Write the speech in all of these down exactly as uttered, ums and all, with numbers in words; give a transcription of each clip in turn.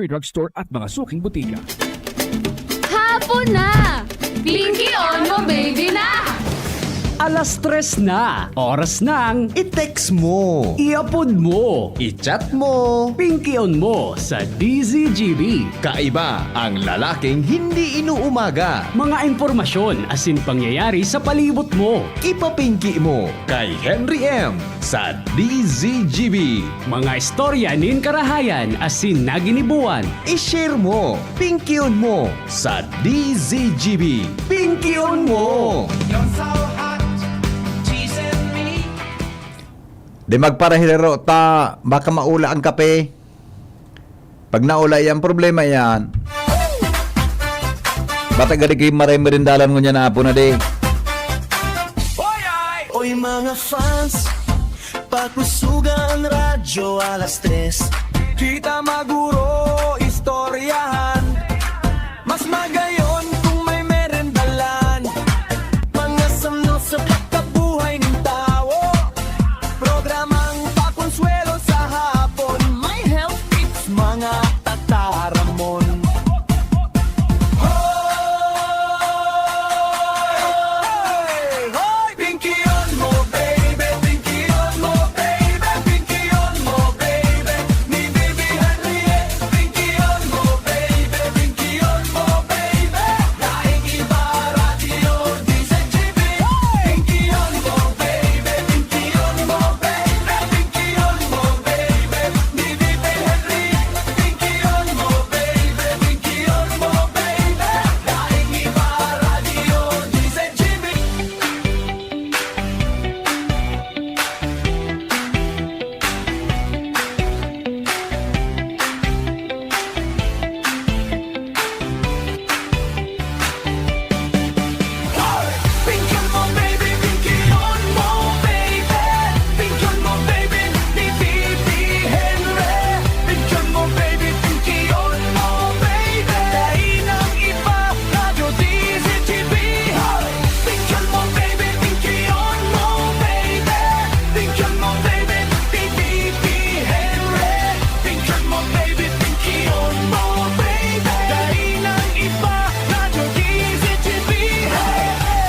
Drugstore at mga suking butika. Hapon na! Pinky on mo, baby na! Alas tres na. Oras ng i-text mo, i-upload mo, i-chat mo, Pinky on mo sa D Z G B. Kaiba ang lalaking hindi inuumaga. Mga impormasyon asin pangyayari sa palibot mo. Ipapinky mo kay Henry M sa D Z G B. Mga istorya nin karahayan asin naginibuan. I-share mo, Pinky on mo sa D Z G B. Pinky on mo! You're so hot, teasing me. Di magparahirero ta, baka maula ang kape. Pag naula yan, problema yan. Bata gadi kayo maray merindalan ngunyan na apo na di. Oy, mga fans, pakusugan radyo alas tres. Kita maguro, istoryahan. Mas magayon kung may merendalan. Mga samno sa pagkabuhay ng tawo. Programang pakonsuelo sa hapon. May health tips, mga tataramon. Hoy! Hoy! Pinky on mo, baby, pinky on mo, baby, pinky on mo, baby. Ni Bibi Henriette, pinky on mo, baby, pinky on mo, baby. Daing iba, radyo, D Z G B. Pinky on mo, baby, pinky on mo, baby, pinky on mo, baby. Ni Bibi Henriette, pinky on mo, baby, pinky on mo, baby. Daing iba, radyo, D Z G B. Pinky on mo, baby, pinky on mo, baby. Pinky on mo, baby, pinky on mo, baby. Dai nang iba, Radyo D Z G B. Hey, hey.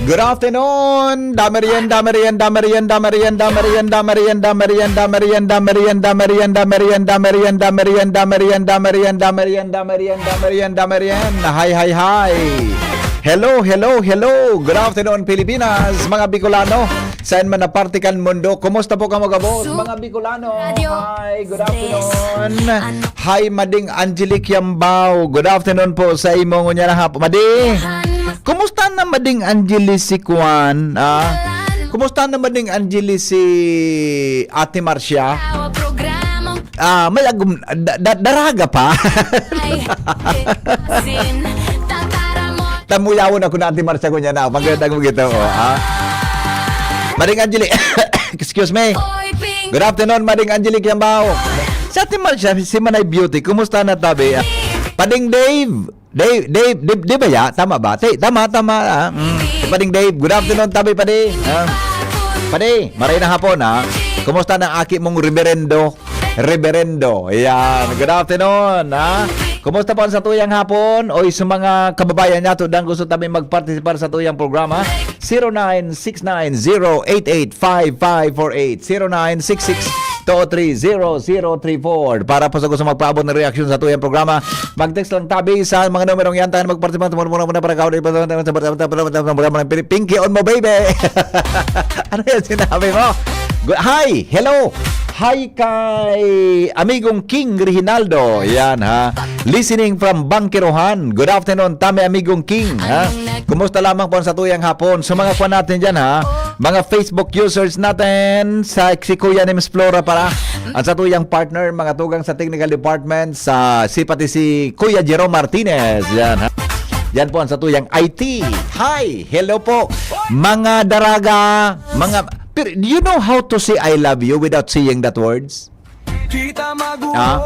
Good afternoon! Dami riyan, dami riyan, dami riyan, dami riyan, dami riyan, dami riyan, dami riyan, dami riyan, dami riyan, dami riyan, dami riyan, dami riyan, dami riyan, dami riyan, dami riyan, dami riyan, dami riyan, dami riyan, dami riyan. Hi, hi, hi! Hello, hello, hello! Good afternoon, Pilipinas, mga Bicolano! Saan man na parte kan mundo, kumusta po kamo gabos, mga Bicolano? Hi, good afternoon. Hi, Mading Angelic Yambao. Good afternoon po sa imo ngunyan na hapon. Madi, kumusta na Mading Angelic si Kuan? Ah, kumusta na Mading Angelic si Ate Marcia? Ah, may agum, da, da, daraga pa. Tamuyawon ako na Ate Marcia ngunyan na. Magandang mo gito, oh, ha? Mading Angelic. Excuse me. Good afternoon, Mading Angelic Yambao. Si Ate Marcia, si Manay Beauty, kumusta na tabi? Pading Dave. Dave, Dave, Dave, di ba ya? Tama ba? Ti-, tama, tama, ah. Mm. Si Pading Dave, good afternoon, tabi, Padi. Ah. Padi, maray na hapon, ha? Kumusta na aki mong reberendo? Reberendo. Ayan, good afternoon, ha? Kumusta po ang satuyang hapon? Oy, sa mga kababayan nato dang gusto tabi magpartisipar sa tuyang programa, zero nine six nine zero eight eight five five four eight, zero nine six six two three zero zero three four. Para po sa gusto magpaabot ng reaksyon sa tuyang programa, mag-text lang tabi sa mga numerong yan. Tayo magpartisipar sa mga para Pinky on mo, baby. Ano yan sinabi mo? Gu- Hi! Hello! Hi kay amigong King Reginaldo. Yan, ha. Listening from Bangkirohan. Good afternoon, tame amigong King, ha. Kumusta lamang po ang satuyang hapon? Sa mga kwan natin dyan, ha. Mga Facebook users natin, sa si Kuya Nems Flora para. Ang satuyang partner, mga tugang sa technical department, sa si pati si Kuya Jerome Martinez. Yan, ha. Yan po ang satuyang I T. Hi! Hello po! Mga daraga, mga... Pero, do you know how to say "I love you" without saying that words? Kita magulo Ah?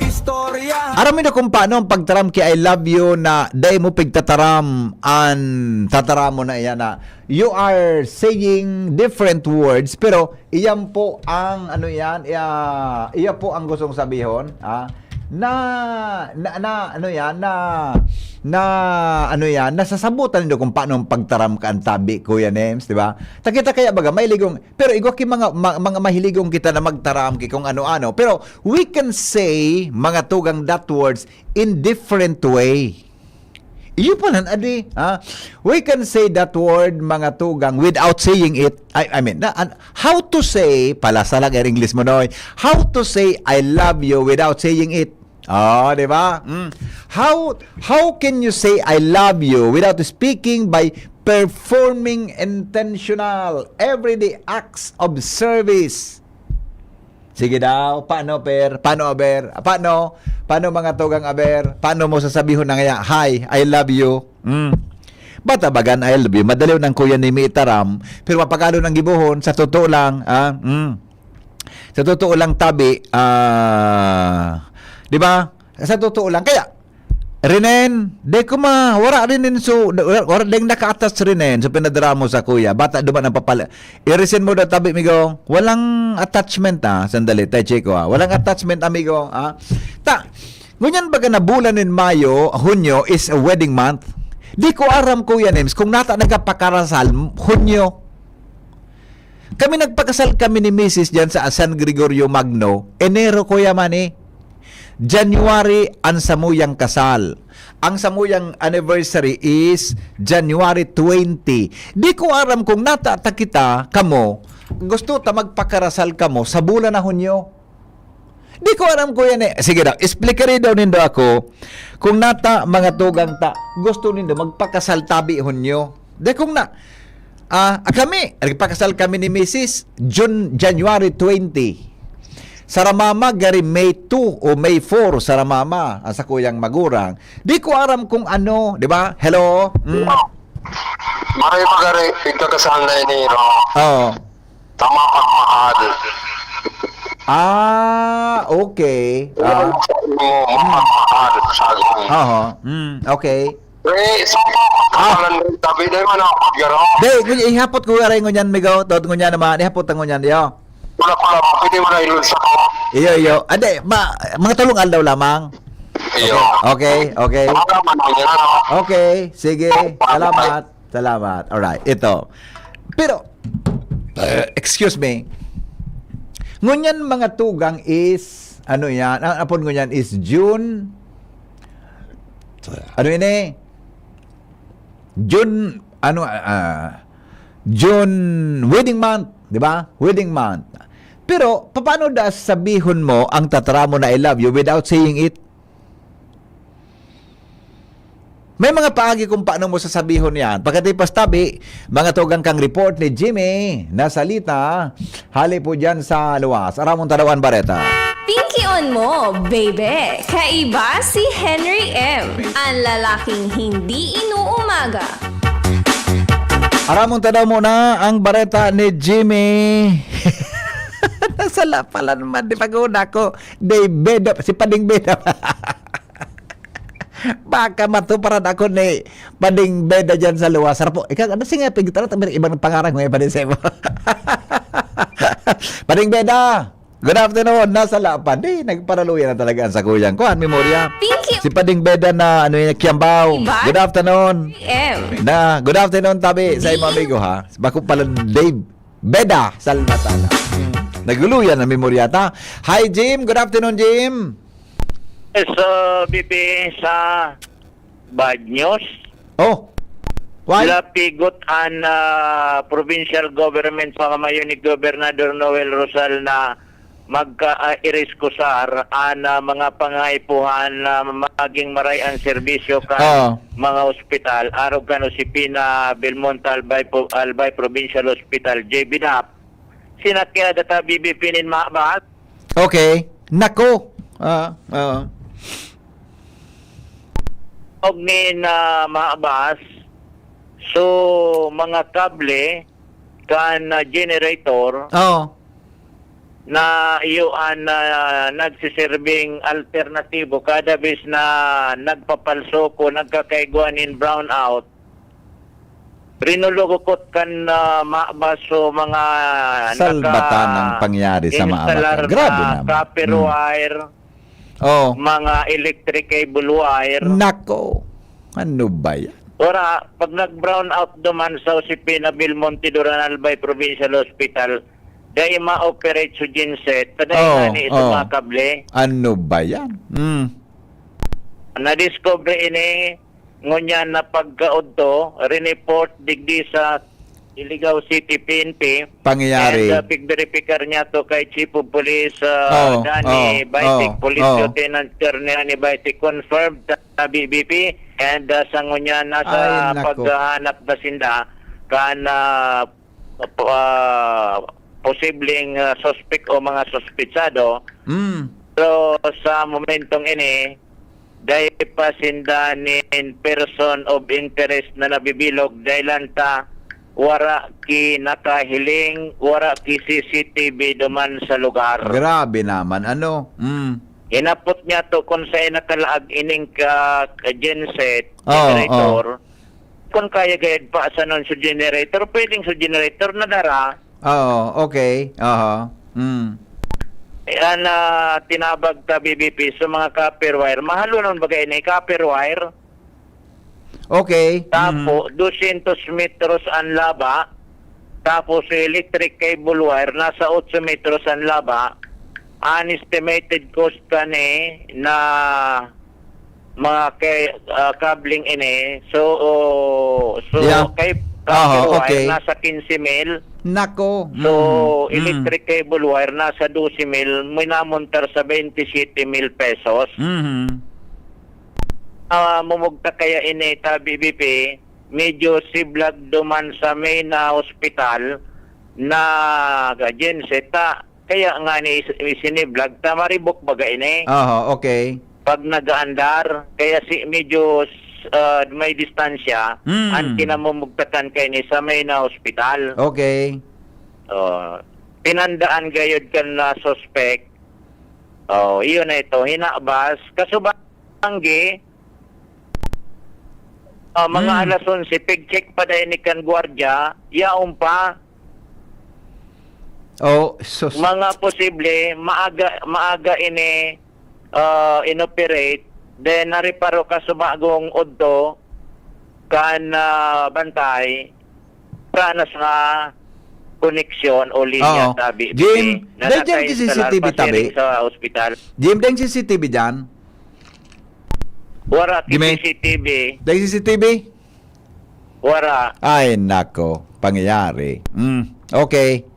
Istorya. Aram mo na kung paano ang pagtaram ki "I love you" na dai mo pigtataram an tataram mo na iyan na you are saying different words, pero iyan po ang ano yan, iya, iya po ang gustong sabihon, ah, na, na, na ano yan, na, na ano yan, nasasabutan nindo kung paano ang pagtaram ka ang tabi, Kuya Nems, di ba? Takita kaya baga, may ligong, pero igwa ki mga, ma- mga mahiligong kita na magtaram ki kung ano-ano. Pero we can say mga tugang that words in different way. Iyo pa nan, adi, ha? We can say that word, mga tugang, without saying it. I, I mean, na, an- how to say, palasa lang ang English mo, noy. How to say "I love you" without saying it. Oh, di ba? Mm. How how can you say "I love you" without speaking by performing intentional everyday acts of service? Sige daw, paano, per? Paano, aber? Paano? Paano, mga tugang, aber? Paano mo sasabihon na ngaya, "Hi, I love you"? Mm. Bata bagan, "I love you"? Madali nang Kuya Nemi itaram, pero mapagalo nang gibohon, sa totoo lang, ah, mm. Sa totoo lang, tabi, ah, di ba? Sa totoo lang. Kaya, Rinen, di ko ma-, wala rinen, so, wala, wala ding naka-attach rinen, so pinadara mo sa kuya. Bata duman ang papal-, i-resend mo daw tabi, migo. Walang attachment, ah. Sandali, tayo check ko, ah. Walang attachment, amigo, ah. Ta, ngunyan baga na bulan nin Mayo, Hunyo is a wedding month. Di ko aram, Kuya Nems, kung nata nagkapakarasal, Hunyo. Kami nagpakasal kami ni misis diyan sa San Gregorio Magno, Enero, Kuya Manny. January ang samuyang kasal. Ang samuyang anniversary is January twenty. Di ko aram kung nata ta kita, kamo, gusto ta magpakarasal kamo sa bulan na Hunyo. Di ko aram, Kuya Ne. Sige daw, explicaré daw nindo ako kung nata, mga tugang ta, gusto nindo magpakasal tabi Hunyo. Di kung na, ah, ah, kami, nagpakasal kami ni misis, June, January twenty. Sara mama, gari May two o May four, sara mama, ah, sa kuyang magurang. Di ko aram kung ano, di ba? Hello? Mm. Maray magari, pigkakasal na ini, no? Oo. Tama pagmahal. Ah, okay. Ah. Ano sa imo, mapagmahal sa akin? Aha. Mm, okay. Eh, sa Ah. pagkakalan, tabi na yung ano, garo. Di, ngunyan, ihapot ko aray ngunyan, migo. Tot ngunyan naman, ihapot ang ngunyan, yo. Wala pala, pwede mo na ilun sa ko. Iyo, iyo. Ade, ma, mga tulong aldaw lamang. Iyo. Okay, okay, okay. Tama naman, yun, ano? Okay, sige. Salamat. Salamat. Alright, ito. Pero, uh, excuse me. Ngunyan mga tugang is, ano yan? Ang apod ngunyan is June. Ano ini? June, ano, ah, June, wedding month, di ba? Wedding month. Pero, paano da sabihon mo ang tataramo na "I love you" without saying it? May mga paagi kung paano mo sasabihon yan. Pagkatapos tabi, mga tugang kang report ni Jimmy na salita, hali po dyan sa luwas. Aramon tadawan bareta. Pinkion mo, baby. Kaiba si Henry M, ang lalaking hindi inuumaga. Aramon tadaw muna ang bareta ni Jimmy. Nasala pala naman, di pag-una ko. Day Beda, si Pading Beda. Baka matuparan ako ni Pading Beda dyan sa luwas. Rapo, ikaw, ano siya nga, pigtara, ibang pangarang mo, Pading Sebo. Pading Beda, good afternoon. Nasa lapan. Di, nagparaluya na talaga ang sakuyang kuhan, memorya. Pinky Si Pading Beda na, ano yun, Kiambao. Diba? Good afternoon. M. Na, good afternoon, tabi, sa imo amigo, ha? Bako pala, Dave Beda Salvatana. Naguluyan na memorya ta. Hi, Jim. Good afternoon, Jim. Yes, uh, B P, sa bad news. Oh. Why? Lapigot an, ah, provincial government, pamamayo ni Gobernador Noel Rosal, na magka-, ah, iriskusar an, ah, mga pangaipuhan na maging maray an serbisyo kan Oo. mga ospital, arog kan Josefina Belmonte Albay Po-, Albay Provincial Hospital, J B dap. Sinakyada ta B B P nin maabas. Okay. Nako. Ah, oo. Og nin, ah, maabas. So, mga kable kan, ah, generator Oo. na iyo an, ah, nagsiserbing alternatibo kada bes na nagpapalsoko, nagkakaigwa nin brownout. Rinulukot kan, ah, maabas so mga Salbatan naka-, ang pangyari sa maabas. Instalar Grabe na naman. copper Mm. wire, Oh. mga electric cable wire. Nako. Ano ba yan? Ora, pag nag-brown out duman sa Josefina Belmonte Duran Albay Provincial Hospital, dai ma-operate so genset, ta dai Oh, ngani ito oh. mga kable. Ano ba yan? Mm. Nadiscover ini ngunyan na pagkaodto, rineport digdi sa Iligaw City P N P. Pangyayari. And, uh, pigberipikar niya to kay Chief of Police, uh, Oo, Danny oo, Baitik, oo, Police oo. Lieutenant Colonel Danny Baitik, confirmed sa B B P. And, uh, sa ngunyan, nasa Ay, nako. paghahanap na sinda kan, uh, p-, uh, posibleng, uh, suspect o mga suspetsado. Mm. Pero sa momentong ini, dai pa sinda nin person of interest na nabibilog, dahilan ta wara ki nakahiling, wara ki C C T V duman sa lugar. Grabe naman, ano? Mm. Hinapot niya to kung saan nakalaag ining ka, ka genset, Oo, generator. oo. Kung kaya gayad pa sa non sa generator, pwedeng sa generator na dara. Oo, okay. Aha. Mm. Yan na tinabag ta B B P sa mga copper wire. Mahalonon baga ini, copper wire. Okay. Tapo, Mm. dosyentos metros an laba. Tapos, sa electric cable wire, nasa otso metros an laba. An estimated cost kani na mga kay, ah, kabling ini. So, oh, so, Yeah. kay Aha, copper wire, okay. nasa quince mil. Nako. So, Mm. Mm. electric cable wire, nasa doce mil. Minamontar sa veintisiete mil pesos. Mhm. Ah, mumugtak kaya ini ta B B P, medyo siblag duman sa main na hospital na genset ta. Kaya nga ni is-, isiniblag ta, maribok baga ini. Aha, okay. Pag nag-aandar, kaya si, medyo, ah, may distansya, Mm. an kinamumugtakan kaini sa main na hospital. Okay. Oh, pinandaan gayod kan na suspect. Oh, iyon na ito, hinabas. Kasubanggi, ah, mga Hmm. alas onse, pig-check pa dai ni kan gwardiya, yaon pa. Oh, sus. Mga posible, maaga, maaga ini, ah, inoperate, then nareparo kasubagong udto, kan, ah, bantay, para na sa koneksyon o linya Oo. sa B P P Jim, na dahil dyan naka-install si C C T V pa tabi. siring sa ospital. Jim, dahil si C C T V dyan? Wala ki Jimmy? C C T V. Dahil C C T V? Wala. Ay, nako. Pangyayari. Mm, okay.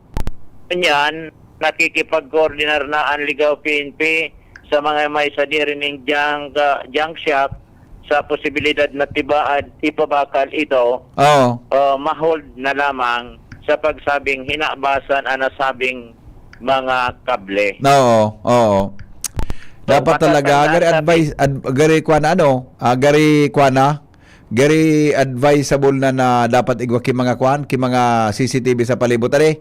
Ngunyan, nakikipagkoordinar na ang Ligao P N P sa mga may sadiri ning junk, ah, junk shop sa posibilidad na tibaad ipabakal ito. Oo. Ah, ma-hold na lamang sa pagsabing hinabasan ang nasabing mga kable. Oo, oo. So, Dapat talaga, batasan na gari sa advice, ad-, gari kwan na ano, ah, gari kwan na, gari advisable na, na dapat igwa ki mga kwan, ki mga C C T V sa palibot, ari?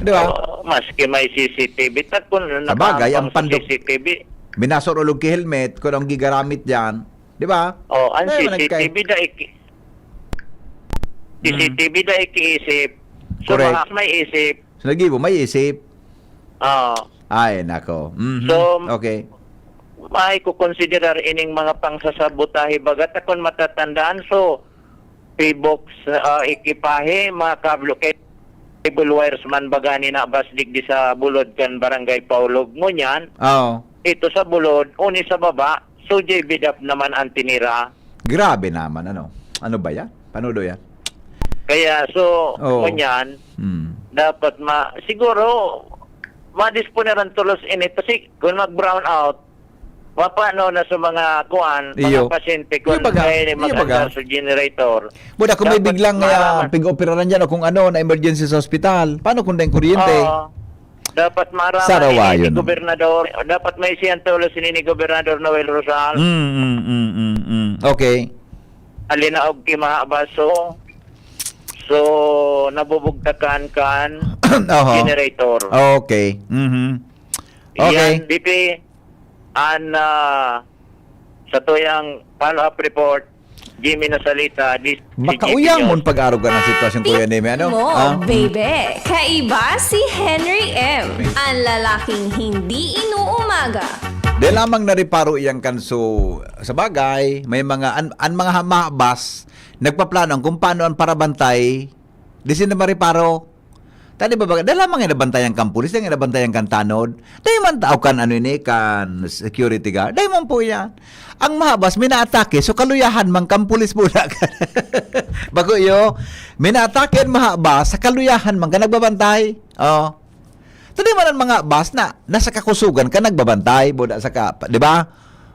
Di ba? Oh, maski may C C T V, ta kun Sabagay, nakaampan ang sa pandok-, C C T V. Binasor ulog ki helmet, kung anong gigaramit dyan. Di ba? Oh, ang Dahil man C C T V nagkay- da iki-, Mm. C C T V da ikiisip. So, Correct. Mga may isip. So, nagibo, may isip. Oo. Ay, nako. Mhm. So, Okay. may kukonsiderar ining mga pangsasabotahe baga ta kun matatandaan. So, P-box, ah, ekipahe, mga kablo, cable wires man baga ni nabas digdi sa bulod kan Barangay Paulog. Ngunyan, Oo. ito sa bulod, uni sa baba, so J B Dap naman ang tinira. Grabe naman, ano? Ano ba yan? Panudo yan? Kaya, so, Oo. ngunyan, Hmm. dapat ma-, siguro, madisponeran tulos ini. Kasi, kung mag-brown out, Mapano na sa mga kuan, mga Iyo. pasyente Iyo kung baga, may iyo maganda baga. sa generator? Buda kung may Dapat biglang, ah, maaraman. pig-operaran dyan o kung ano, na emergency sa ospital, paano kung dahil kuryente? Oo. Dapat maaraman Sarawayon. ini ni Gobernador. Dapat may siyang tulos ini ni Gobernador Noel Rosal. Mm, mm, mm, mm, mm. Okay. Alinaog ki Mahabaso. So, nabubugtakan kan Oho. generator. Okay. Mhm. Okay. Yan, D P, an, ah, sa tuyang follow-up report, Jimmy Nasalita, this si G P Makauyamon News. pag-arog ka ng sitwasyon, Kuya Neme, ano? Mo, Ha? baby. Kaiba si Henry M, ang lalaking hindi inuumaga. Di lamang nariparo iyang kanso. Sa bagay, may mga, an, an mga hamabas, nagpaplano kung paano ang parabantay, di sila mariparo. Tadi ba, baga, dahil lamang inabantayan kan pulis, dahil inabantayan kan tanod. Dahil man tao kan, ano ini, kan security guard. Dahil man po yan. Ang mahabas, minaatake, so kaluyahan man kan pulis po na. Bago iyo, minaatake ang mahabas, sa kaluyahan man ka nagbabantay. Oh. Tadi man ang mga bas na, nasa kakusugan ka nagbabantay, buda sa ka, di ba?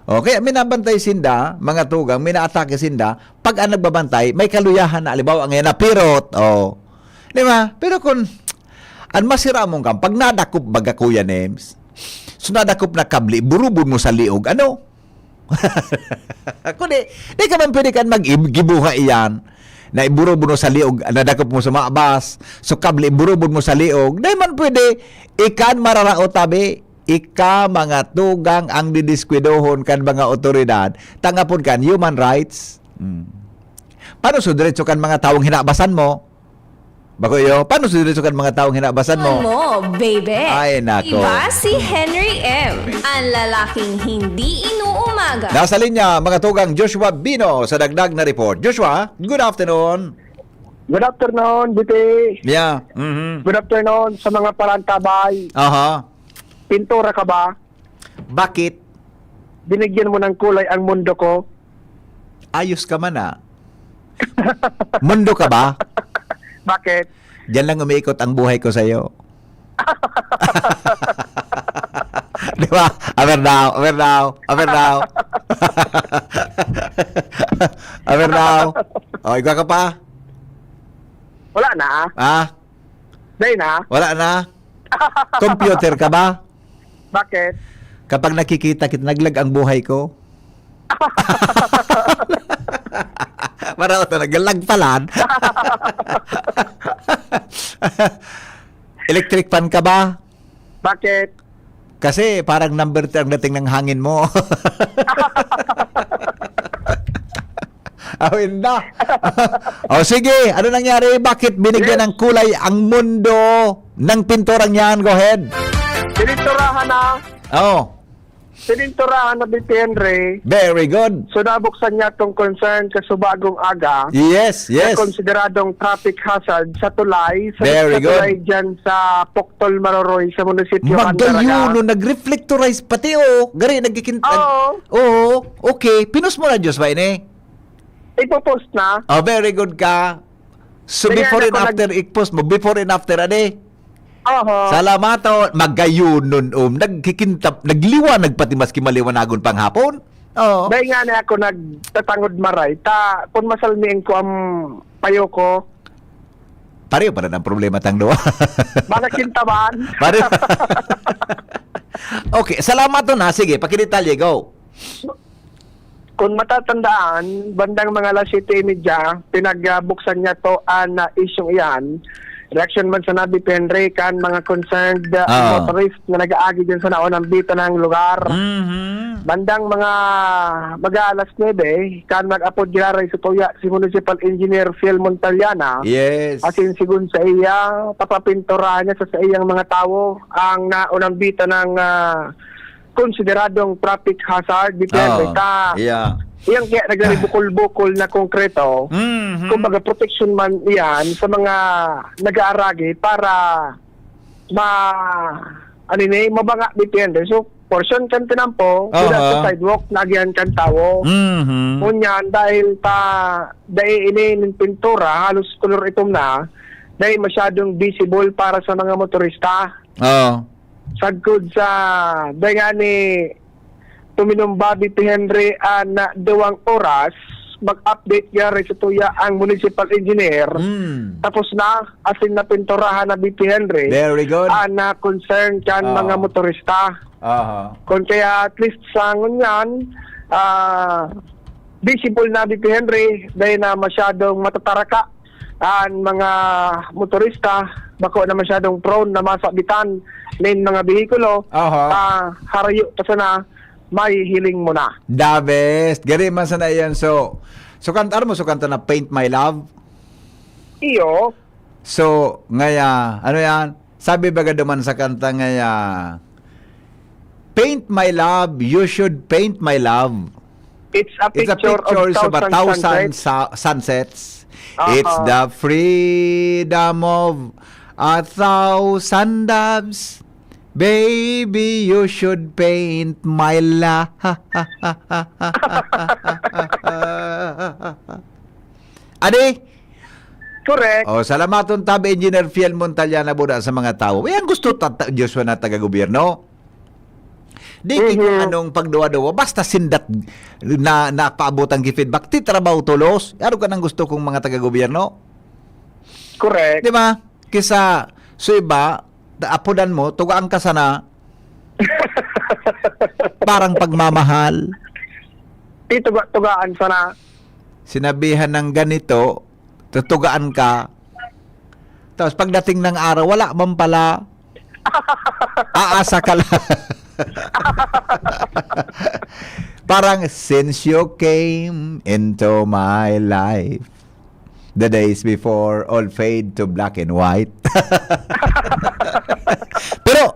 O, kaya minabantay sinda, mga tugang, minaatake sinda, pag ang nagbabantay, may kaluyahan na, halimbawa, ngayon napirot, o. Di ba? Pero kung, ang masiramon kang, pag nadakop baga, Kuya Nems, so nadakop na kabli, burubon mo sa liog, ano? Kundi, di ka man pwede kan mag-gibuha iyan, na iburubon mo sa liog, nadakop mo sa mabas, so kabli, iburubon mo sa liog, di man pwede, ikan mararao tabi. Ika, mga tugang, ang didiskwidohon kan mga otoridad, tangapon kan human rights. Hmm. Paano sa diretso kan mga tawong hinabasan mo? Bako iyo, paano sa diretso kan mga tawong hinabasan mo? Mo, baby. Ay, nako. Iba si Henry M, ang lalaking hindi inuumaga. Nasa linya, mga tugang, Joshua Bino sa dagdag na report. Joshua, good afternoon. Good afternoon, B P. Yeah. Mhm. Good afternoon sa mga parantabay. Aha. Pintura ka ba? Bakit? Binigyan mo ng kulay ang mundo ko. Ayos ka man, ah. Mundo ka ba? Bakit? Diyan lang umiikot ang buhay ko sa'yo. Di ba? Aber daw, aber daw, aber daw. Aber daw. O, igwa ka pa? Wala na. Ah? Dai na. Wala na? Computer ka ba? Bakit? Kapag nakikita kita, naglag ang buhay ko. Maraot na, naglag palan. Electric fan ka ba? Bakit? Kasi parang number three ang dating ng hangin mo. Awin na. O sige, ano nangyari? Bakit binigyan Yes. ng kulay ang mundo ng pinturang yan? Go ahead. Pininturahan na. Oh. Pininturahan na ni Henry. Very good. So, nabuksan niya tong concern kasubagong aga. Yes, Na yes. konsideradong traffic hazard sa tulay, sa Very sa good. tulay dyan sa Poctol, Maroroy, sa munisipyo Candaraga. Magayon, no, nag-reflectorize pati, oh. Gari, nagkikin-, nag-, Oo. oo, okay. Pinost mo na, Diyos ba ini? Ipopost na. Oh, very good ka. So, Kaya before and ako nag- after, i-post mo. Before and after, ade? Oho. Salamat, oh. Magayon nun, um. Nagkikintab, nagliwanag pati maski maliwanagon pang hapon. Oo. Dahil nga na ako nagtatangod maray. Ta, kung masalmiin ko ang payo ko. Pareho pa rin ang problema tang duwa. Bala kintaban. Pareho. Okay, salamat, oh, na. Sige, pakidetalye, go. Kung matatandaan, bandang mga alas siyete y media, pinagbuksan niya to an, ah, isyung iyan. Reaksyon man sa nabi Henry kan mga concerned, ah, Ah. motorist na nag-aagi dyan sa naunang bita ng lugar. Mhm. Bandang mga mag-aalas nuebe, kan mag-apod giraray sa tuya si Municipal Engineer Phil Montaliana. Yes. Asin sigun sa iya, papapinturahan niya sa saiyang mga tawo ang naunang bita ng, ah, konsideradong traffic hazard, depende Oo. ta. Yeah. Yan kaya nagraribukol-bukol na konkreto. Mhm. Kumbaga, protection man yan sa mga nag-aaragi para ma-, ano ni, mabanga, depende. So, portion kan tinampo, Aha. sa sidewalk, naagihan kan tawo. Mhm. Ngunyan, dahil ta, dai ini nin pintura, halos kolor itom na, dai masyadong visible para sa mga motorista. Oo. Sagkod sa, dai ngani, tuminumba, B P Henry, an, ah, duwang oras, mag-update gari sa tuya ang municipal engineer. Hmm. Tapos na, asin napinturahan na, B P Henry, Very good. an, ah, concern kan Oo. mga motorista. Aha. Kun kaya, at least sa ngunyan, ah, visible na, B P Henry, dahil na masyadong matataraka an mga motorista, bako na masyadong prone na masabitan nin mga behikulo, Aha. ah, harayo pa sana, mahihiling mo na. The best. Gari man sana iyan. So, so kantar mo, so kanta na Paint My Love? Iyo. So, ngaya, ano yan? Sabi baga duman sa kanta ngaya, "Paint my love, you should paint my love." It's a It's a picture picture of of a thousand thousand sunsets. sa-, sunsets. Aha. It's the freedom of a thousand doves. Baby, you should paint my love. Adi? Correct. Oh, salamaton tabi, Engineer Fiel Montaliana, buda sa mga tawo. Yan gusto ta-, ta-, Joshua, na taga-gobyerno. Di Mhm. kung anong pagduwa-duwa, basta sindat na, napaabot ang feedback, ti trabaho tolos. Ano ka nang gusto kong mga taga-gobyerno? Correct. Di ba? Kisa, so iba, da-, apodan mo, tugaan ka sana, parang pagmamahal. Ti tuga-, tugaan sana. Sinabihan ng ganito, tutugaan ka. Tapos pagdating ng araw, wala man pala. Aasa ka lang. Parang, "Since you came into my life, the days before all fade to black and white." Pero,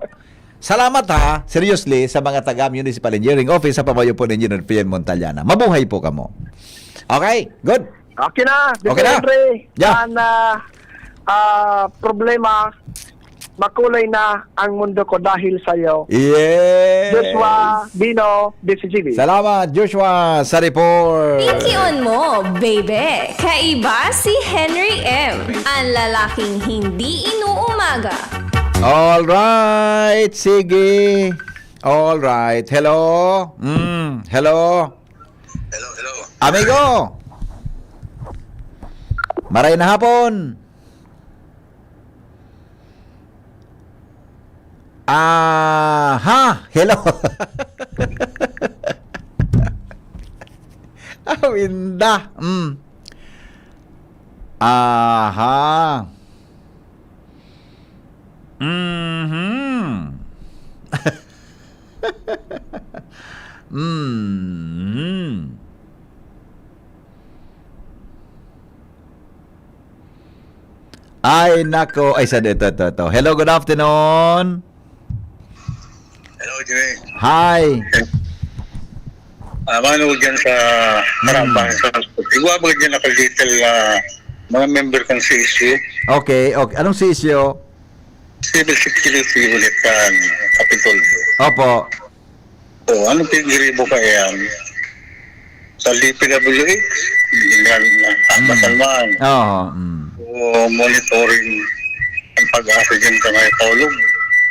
salamat ha, seriously, sa mga taga Municipal Engineering Office sa pamayo po ni Engineer Fiel Montaliana. Mabuhay po kamo. Okay, good. Okay na, Okay na. Henry. Yeah. An, ah, ah, problema, makulay na ang mundo ko dahil sa'yo. Yes. Joshua Bino, D C G B. Salamat, Joshua, sa report. Pinkion mo, baby. Kaiba si Henry M, ang lalaking hindi inuumaga. All right, sige. All right. Hello? Mm, hello? Hello, hello. Amigo! Maray na hapon! Aha! Hello! Aw, inda! Mm. Aha! Mhm. Mhm. Ay, nako. Ay, sa ito, ito, ito. Hello, good afternoon. Hello, Jimmy. Hi. Ah, mano ko dyan sa Hmm. Karambang sa Igwa ba dyan naka-little, ah, mga member kan C S U? Okay, okay. Anong C S U? Civil Security ulit kan Kapitolyo. Opo. O, anong pinagribo ka yan? Sa D P W H, hindi nga na, Mm. masalman. Oo, mm. O, monitoring ang pag-asa dyan sa may Taulog.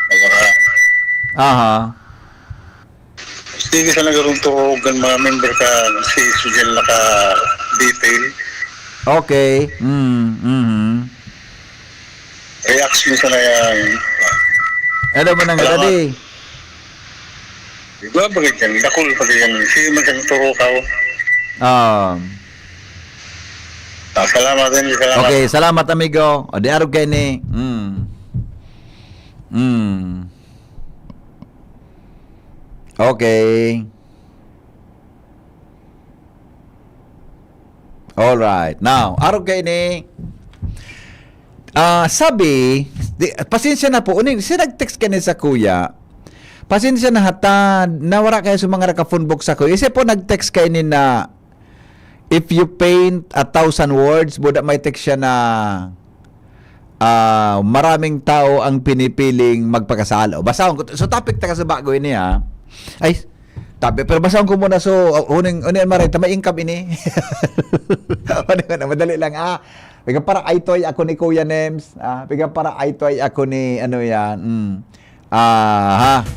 Wala. Aha. Sige, sa nagkaroon turog ang mga member ka, si Sujel naka-detail. Okay. Mm, mhm. Reaction sa na yan. Ano mo nang Salamat. Gadi? Di ba, bakit yan? Dakul pa yan. Sige, magandang turo ka, oh. Ah. Ah, salamat din, salamat. Okay, salamat, amigo. O, di arog kayo ni. Mm. Mm. Okay. All right. Now, arog kayo ni. Ah, sabi, di, pasensya na po, uning, si nag-text ka ni sa kuya, Pasensya na hata, nawara kaya sa mga naka-phone book sa ko. Isa po nag-text kaini na, "If you paint a thousand words," buda may text siya na, ah, "Maraming tao ang pinipiling magpakasal." O, basahon ko. So, topic ta ka sa bago ini, ha? Ay, tabi, pero basahon ko muna. So, uh, uning, uning maray, ta may income ini. Ano nga na, madali lang, ah. Piga para itoy ako ni Kuya Nems. Ah, piga para itoy ako ni, ano yan, mm. Aha.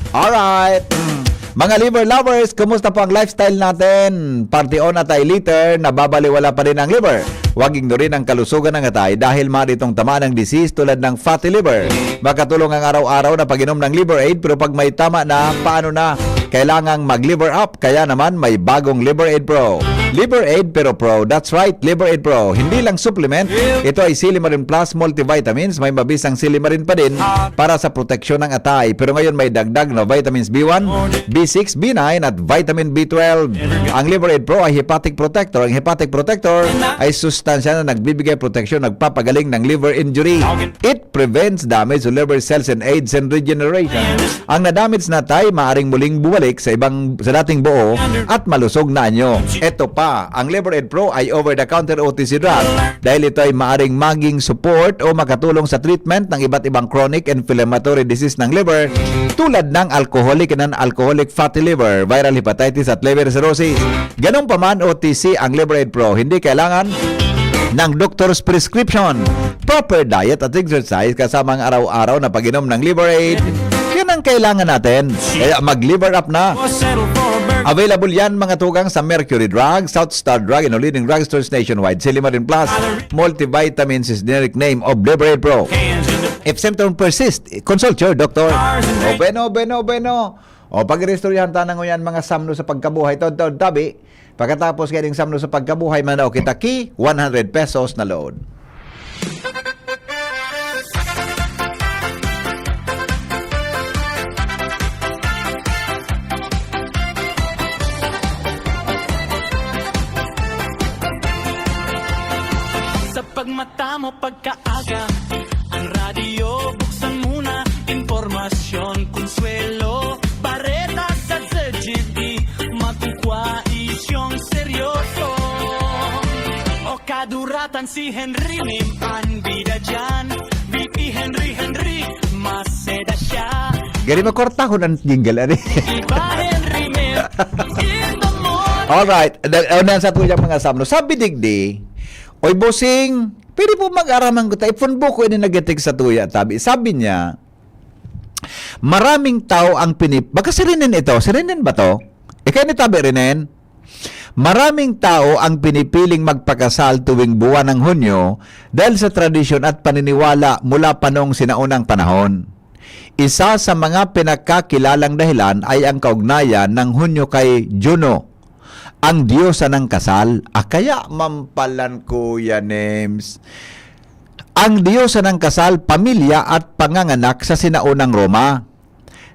Alright. Mm. Mga liver lovers, kumusta po ang lifestyle natin? Parte on at ay liter, nababaliwala pa rin ang liver. Huwag ignorin ang kalusugan ng atay dahil maaari itong tamaan ng disease tulad ng fatty liver. Makatulong ang araw-araw na pag-inom ng Liver Aid, pero pag may tama na, paano na? Kailangang mag-liver up, kaya naman may bagong Liver Aid Pro. Liver Aid pero Pro, that's right, Liver Aid Pro. Hindi lang supplement, ito ay Silimarin Plus multivitamins, may mabisang silimarin pa din para sa proteksyon ng atay. Pero ngayon may dagdag na vitamins B one, B six, B nine at vitamin B twelve. Ang Liver Aid Pro ay hepatic protector. Ang hepatic protector ay sustansya na nagbibigay proteksyon, nagpapagaling ng liver injury. It prevents damage to liver cells and aids in regeneration. Ang nadamage na atay maaring muling bumalik sa ibang, sa dating buo at malusog na anyo. Eto pa, ang Liver Aid Pro ay over-the-counter O T C drug dahil ito ay maaring maging support o makatulong sa treatment ng iba't ibang chronic inflammatory disease ng liver tulad ng alcoholic and non-alcoholic fatty liver, viral hepatitis at liver cirrhosis. Ganun pa man, O T C ang Liver Aid Pro. Hindi kailangan ng doctor's prescription. Proper diet at exercise kasama ang araw-araw na pag-inom ng Liver Aid. Yan ang kailangan natin. Kaya mag-liver up na. Available yan, mga tugang, sa Mercury Drug, South Star Drug, and leading drugstores nationwide. Silimarin Plus, multivitamins is generic name of Liver Aid Pro. If symptoms persist, consult your doctor. O bueno, bueno, bueno. O pag-iristoryahan ta na ngunyan mga samno sa pagkabuhay, taod-taod tabi. Pagkatapos kaya ding samno sa pagkabuhay, manao kita ki one hundred pesos na load. Sa pagmata mo pagkaaga, ang radyo buksan muna. Impormasyon, konsuelo, bareta sa Z G T, makukuha isyong seryoso. O kaduratan si Henry Lim, an bida dyan. V P Henry, Henry, maseda siya. Gani makortahon ang jingle, ani? Iba Henry Lim, in the morning. Alright. Da-, ano yan sa tuyang mga samno? Sabi digdi, "Oy, bossing, pwede po mag-araman ko ta? Ipon buko ini nag-text sa tuya," tabi. Sabi niya, "Maraming tao ang pinip-," baka si Renen ito. Si Renen ba to? Ikaw ni tabi, Renen? "Maraming tao ang pinipiling magpakasal tuwing buwan ng Hunyo dahil sa tradisyon at paniniwala mula pa noong sinaunang panahon. Isa sa mga pinakakilalang dahilan ay ang kaugnayan ng Hunyo kay Juno, ang diyosa ng kasal." Ah, kaya mampalan, Kuya Nems. Ang diyosa ng kasal, pamilya at panganganak sa sinaunang Roma.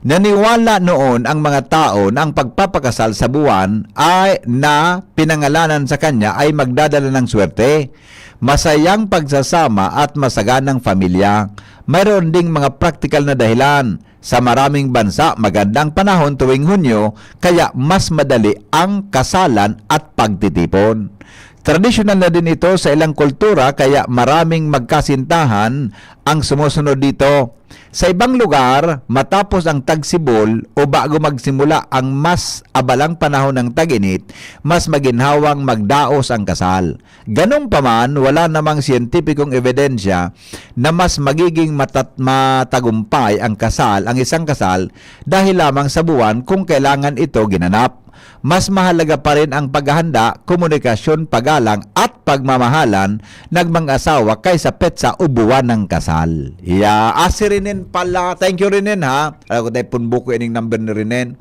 Naniwala noon ang mga tao na ang pagpapakasal sa buwan ay, na pinangalanan sa kanya, ay magdadala ng swerte, masayang pagsasama at masaganang pamilya. Mayroon ding mga praktikal na dahilan. Sa maraming bansa, magandang panahon tuwing Hunyo, kaya mas madali ang kasalan at pagtitipon. Tradisyonal na din ito sa ilang kultura, kaya maraming magkasintahan ang sumusunod dito. Sa ibang lugar, matapos ang tagsibol o bago magsimula ang mas abalang panahon ng tag-init, mas maginhawang magdaos ang kasal. Ganun pa man, wala namang siyentipikong ebidensya na mas magiging matat-, matagumpay ang kasal, ang isang kasal, dahil lamang sa buwan kung kailangan ito ginanap. Mas mahalaga pa rin ang paghahanda, komunikasyon, paggalang at pagmamahalan ng mag-asawa kaysa petsa o buwan ng kasal. Yeah, ah, si Renen pala. Thank you, Renen, ha? Alam ko tayo, punbok ko ining number ni Renen.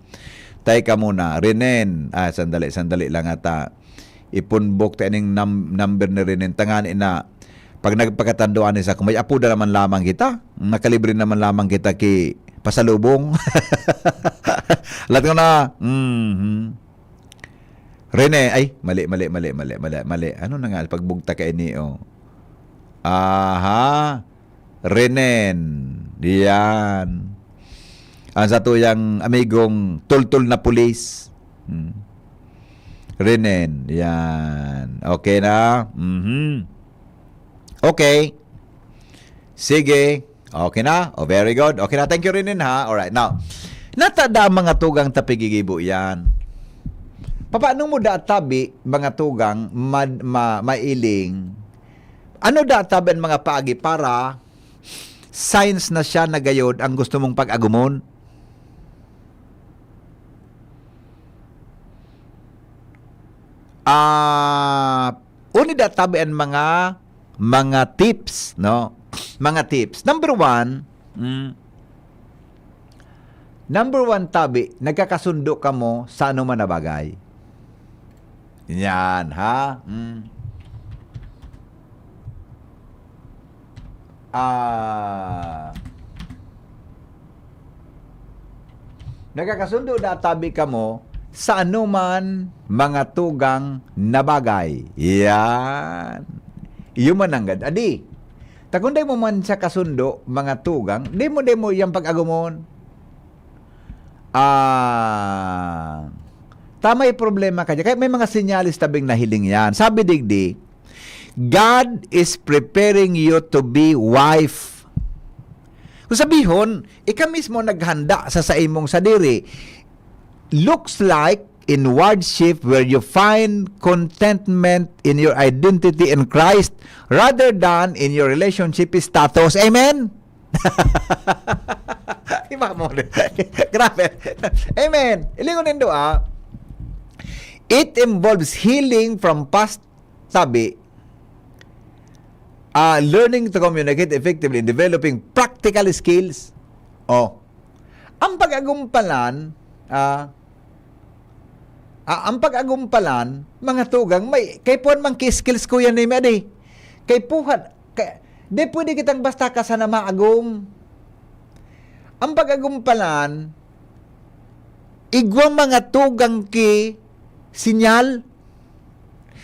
Teka muna, Renen. Ah, sandali, sandali lang ata. Ipon book ta ining num-, number ni Renen. Tangani na, pag nagpakatanduan ni sa, kung may apo na naman lamang kita, nakalibre naman lamang kita ki pasalubong. Lahat ko na, mhm. Rene, ay, mali, mali, mali, mali, mali, mali. Ano na nga, pagbugta ka ini, oh. Aha. Renen. Yan. Ang satuyang amigong tultol na pulis. Hmm. Renen, yan. Okay na? Mhm. Okay. Sige. Okay na? Oh, very good. Okay na. Thank you, Renen, ha? Alright. Now, natada ang mga tugang ta pigigibo yan. Papaano mo da tabi, mga tugang, mad-, ma-, mailing? Ano da tabi ang mga paagi para signs na siya na gayod ang gusto mong pag-agumon? Ah, uni da tabi ang mga, mga tips, no? Mga tips. Number one, mm, number one tabi, nagkakasundo kamo sa anoman na bagay. Yan, ha? Mm. Ah, nagkakasundo da tabi kamo sa anoman mga tugang na bagay. Yan. Iyo man nanggad. Adi, ta kun dai mo man siya kasundo, mga tugang, di mo, di mo iyang pag-agumon. Ah, ta may problema ka diyan. Kaya may mga senyales tabing nahiling yan. Sabi digdi, "God is preparing you to be wife." Kung sabihon, ika mismo naghanda sa saimong sadiri. Looks like inward shift where you find contentment in your identity in Christ rather than in your relationship status. Amen? Iba mo. Grabe. Amen. Ilingon nindo, ah. It involves healing from past tabi, ah, learning to communicate effectively, developing practical skills. Oh. Ang pag-agumpalan, ah, ah, ang pag-agumpalan, mga tugang, may, kay puhan man ki skills ko yan, eh, adi. Kay puhan, kay, di pwede kitang basta ka sana maagom. Ang pag-agumpalan, igwa mga tugang ki sinyal.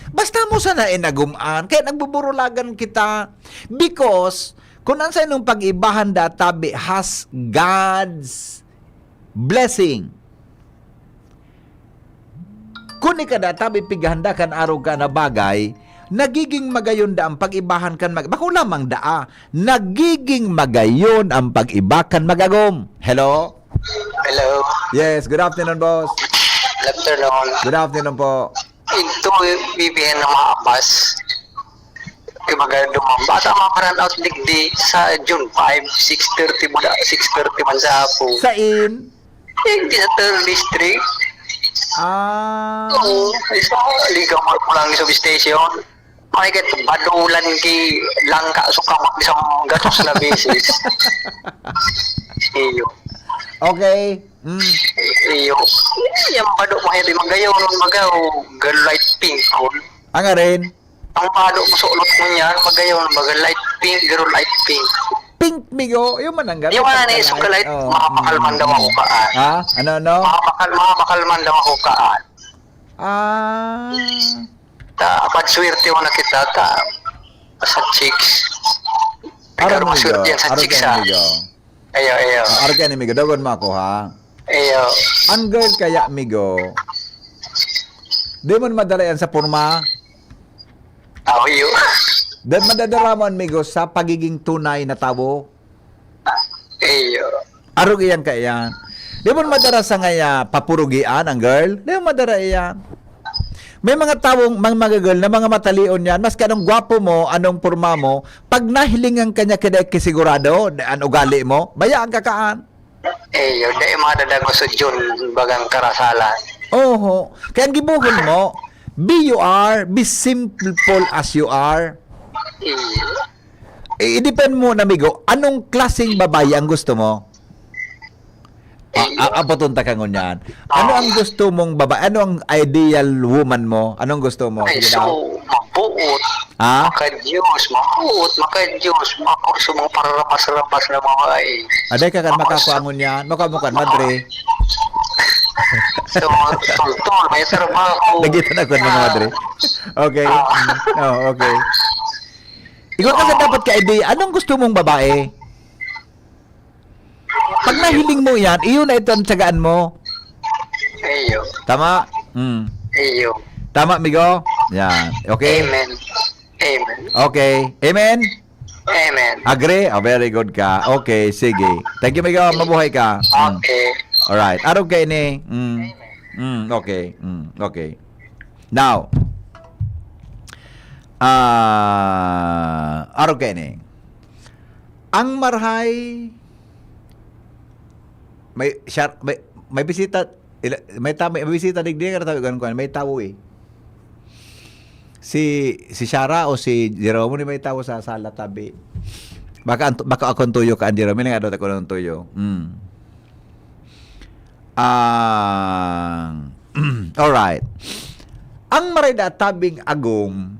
Basta mo sana inagum-an, kaya nagbuburulagan kita. Because, kun an sainong pag-ibahan da tabi has God's blessing. Kun ika da tabi pighanda kan arog ka na bagay, nagiging magayon da ang pag-ibahan kan mag-, bako lamang daa, nagiging magayon ang pag-iba kan mag-agom. Hello? Hello. Yes, good afternoon, boss. Good afternoon. Good afternoon po. Ito, bibihan ng mga abas. Kaya maganda mga bata, mga brand out digdi sa June five, six thirty mo na, six thirty man sa hapon. Sain? Hindi sa third district. Ah. Oo, isa, ligaw mo lang sa station. Ay, kat badulan ki langka, so kamot isang gatos na beses. Iyo. Okay. Mm. Iyo. Yung bado mo, hindi magayon, magaw, gal light pink, kun. Ang arin? Ang bado mo, sulot mo niya, magayon, baga light pink, garo light pink. Pink, migo. Yung mananggal. Yung ano, yung suka light, oh, mapakalman daw ako kaan. Ha? Ano, ano? Mapakal-, mapakalman daw ako kaan. Ah. Ta, pagswerte mo na kita, ta, sa chicks. Pero maswerte yan sa chicks, ha? Ayo, ayo. Ah, arog ka ni migo, dogon mo ako, ha? Ayo. Ang girl kaya, migo, di mo madara yan sa porma. Aw, iyo. Di madadara mo, migo, sa pagiging tunay na tawo. Ayo. Arog iyan kaya. Di mo madara sa ngaya papurugian ang girl. Di mo madara iyan. May mga tawong, mga, mga girl na mga matalion yan. Maski anong gwapo mo, anong porma mo, pag nahilingan ka niya, kaya kisigurado, an ugali mo, bayaan ka kaan. Eh, yun, dai madadagos sa June, bagang karasalan. Oho. Kaya ang gibuhon mo, be you are, be simple as you are. Iyo. Eh, i-depend mo, amigo, anong klaseng babae ang gusto mo? Ah, ah, apoton ta ka ngunyan. Ano ang gusto mong babae? Ano ang ideal woman mo? Anong gusto mo? Ay, sige daw. So, mabuot. Ha? Makadiyos, mabuot, makadiyos, makurso, mga pararapas-rapas na babae. Aday ka kan makakua ngunyan. Makua mo kan, madre. So, tol, tol, may trabaho. Nagita na ko, mga madre. Okay. Ah. Mm. Oh, okay. Ikaw kasi dapat ka idea. Anong gusto mong babae? Pag Hiling mo yan, iyon na ito ang tsagaan mo. Iyo. Tama? Mm. Iyo. Tama, migo? Yan. Okay? Amen. Amen. Okay. Amen? Amen. Agree? Oh, very good ka. Okay, sige. Thank you, migo. Mabuhay ka. Mm. Okay. Alright. Arog kaini. Mm. Mm, okay. Mm, okay. Now, ah, arog kaini. Ang marahay, may, siya, may, may bisita, ila- may, ta- may bisita digdi, kaya tawagan ko, may tawo eh. Si, si Shara o si Jerome ni may tawo sa sala tabi. Baka, ang- baka ako ang tuyo ka, ang Jerome, nga daw ako ng tuyo. Mm. Ah, alright. Ang marahay na tabing agom,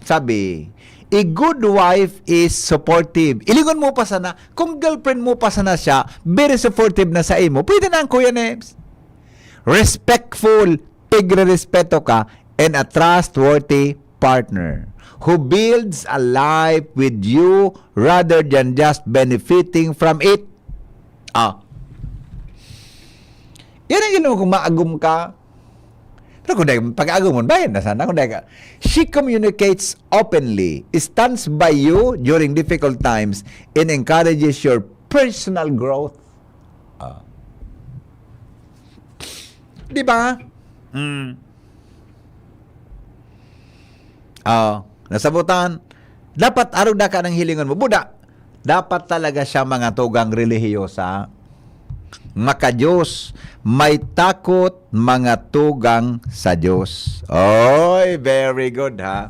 sabi, a good wife is supportive. Ilingon mo pa sana, kung girlfriend mo pa sana siya, very supportive na sa imo, pwede na ang Kuya Nebs. Respectful, tigre-respeto ka, and a trustworthy partner who builds a life with you rather than just benefiting from it. Ah. Yan ang ginawa kung maagom ka. Pero kung dahil pag-agom mo, bayan na sana. Kung dahil ka, she communicates openly, stands by you during difficult times, and encourages your personal growth. Ah. Di ba? Mm. Oh, nasabutan. Dapat arog na ka ng hilingon mo. Buda, dapat talaga siya mga tugang relihiyosa. Maka-Diyos, may takot mga tugang sa Diyos. Oy, very good ha.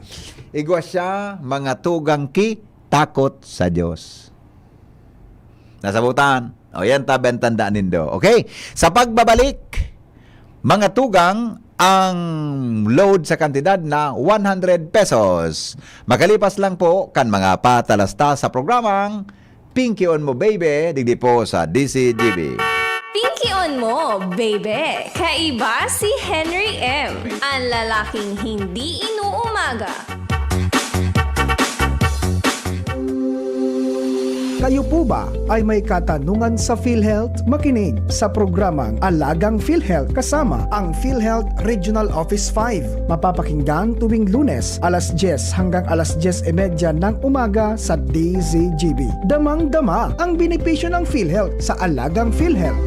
Igwa siya, mga tugang ki takot sa Diyos. Nasabutan. O yan, tabi ang tanda nindo. Okay? Sa pagbabalik, mga tugang, ang load sa kantidad na one hundred pesos. Makalipas lang po kan mga patalasta sa programang Pinkion Mo Baby, digdi po sa D C G B. Pinkion mo, baby! Kaiba si Henry M, ang lalaking hindi inuumaga. Kayo po ba ay may katanungan sa PhilHealth? Makinig sa programang Alagang PhilHealth kasama ang PhilHealth Regional Office five. Mapapakinggan tuwing Lunes, alas diyes hanggang alas diyes y media ng umaga sa D Z G B. Damang-dama ang benepisyo ng PhilHealth sa Alagang PhilHealth.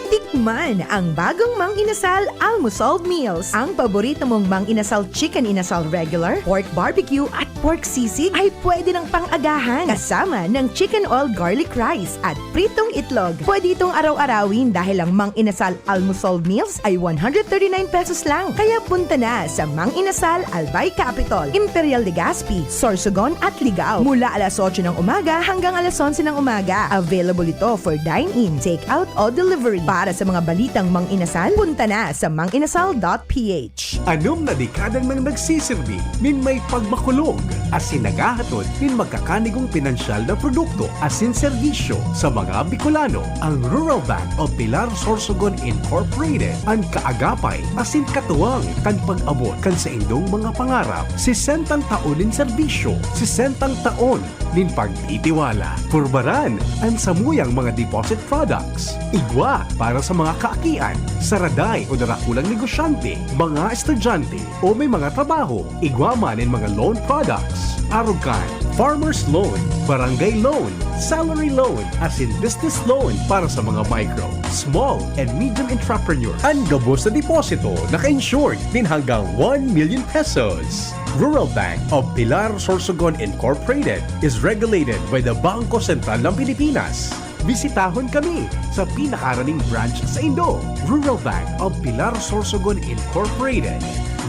Tikman ang bagong Mang Inasal Almusal Meals. Ang paborito mong Mang Inasal Chicken Inasal Regular, Pork Barbecue at Pork Sisig ay pwede ng pang-agahan kasama ng Chicken Oil Garlic Rice at pritong itlog. Pwede itong araw-arawin dahil ang Mang Inasal Almusal Meals ay one hundred thirty-nine pesos lang. Kaya punta na sa Mang Inasal, Albay Capitol, Imperial Legazpi, Sorsogon at Ligao mula alas otso ng umaga hanggang alas onse ng umaga. Available ito for dine-in, take-out o delivery. Para sa mga balitang Mang Inasal, punta na sa manginasal dot p h. Anom na dekada nang nagsisirbi nin may pagmakulog asin naghahatod nin magkakanigong pinansyal na produkto asin serbisyo sa mga Bicolano. Ang Rural Bank of Pilar Sorsogon Incorporated, an kaagapay asin katuwang kan pag-abot kan saindong mga pangarap. Sesentang taon nin serbisyo, sesentang taon nin pagtitiwala. Purbaran an samuyang mga deposit products. Igwa para sa mga kaakian, saraday o darakulang negosyante, mga estudyante o may mga trabaho. Igwa man nin mga loan products. Arog kan farmers loan, barangay loan, salary loan, asin business loan para sa mga micro, small, and medium entrepreneurs. An gabos na deposito naka-insured nin hanggang one million pesos. Rural Bank of Pilar Sorsogon Incorporated is regulated by the Bangko Sentral ng Pilipinas. Bisitahon kami sa pinakaraning branch sa Indo. Rural Bank of Pilar Sorsogon Incorporated.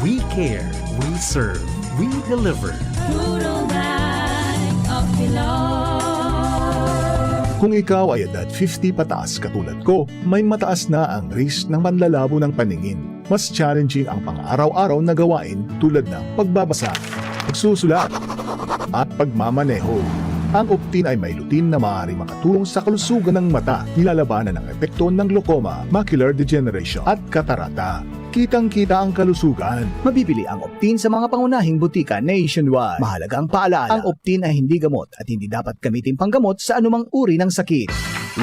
We care, we serve, we deliver. Rural Bank of Pilar. Kung ikaw ay edad fifty pataas katulad ko, may mataas na ang risk ng manlalabo ng paningin. Mas challenging ang pang-araw-araw na gawain tulad ng pagbabasa, pagsusulat, at pagmamaneho. Ang Optin ay may lutein na maaaring makatulong sa kalusugan ng mata. Nilalabanan ang epekto ng glaucoma, macular degeneration, at katarata. Kitang-kita ang kalusugan. Mabibili ang Optin sa mga pangunahing butika nationwide. Mahalagang paalaala, ang Optin ay hindi gamot at hindi dapat gamitin panggamot sa anumang uri ng sakit.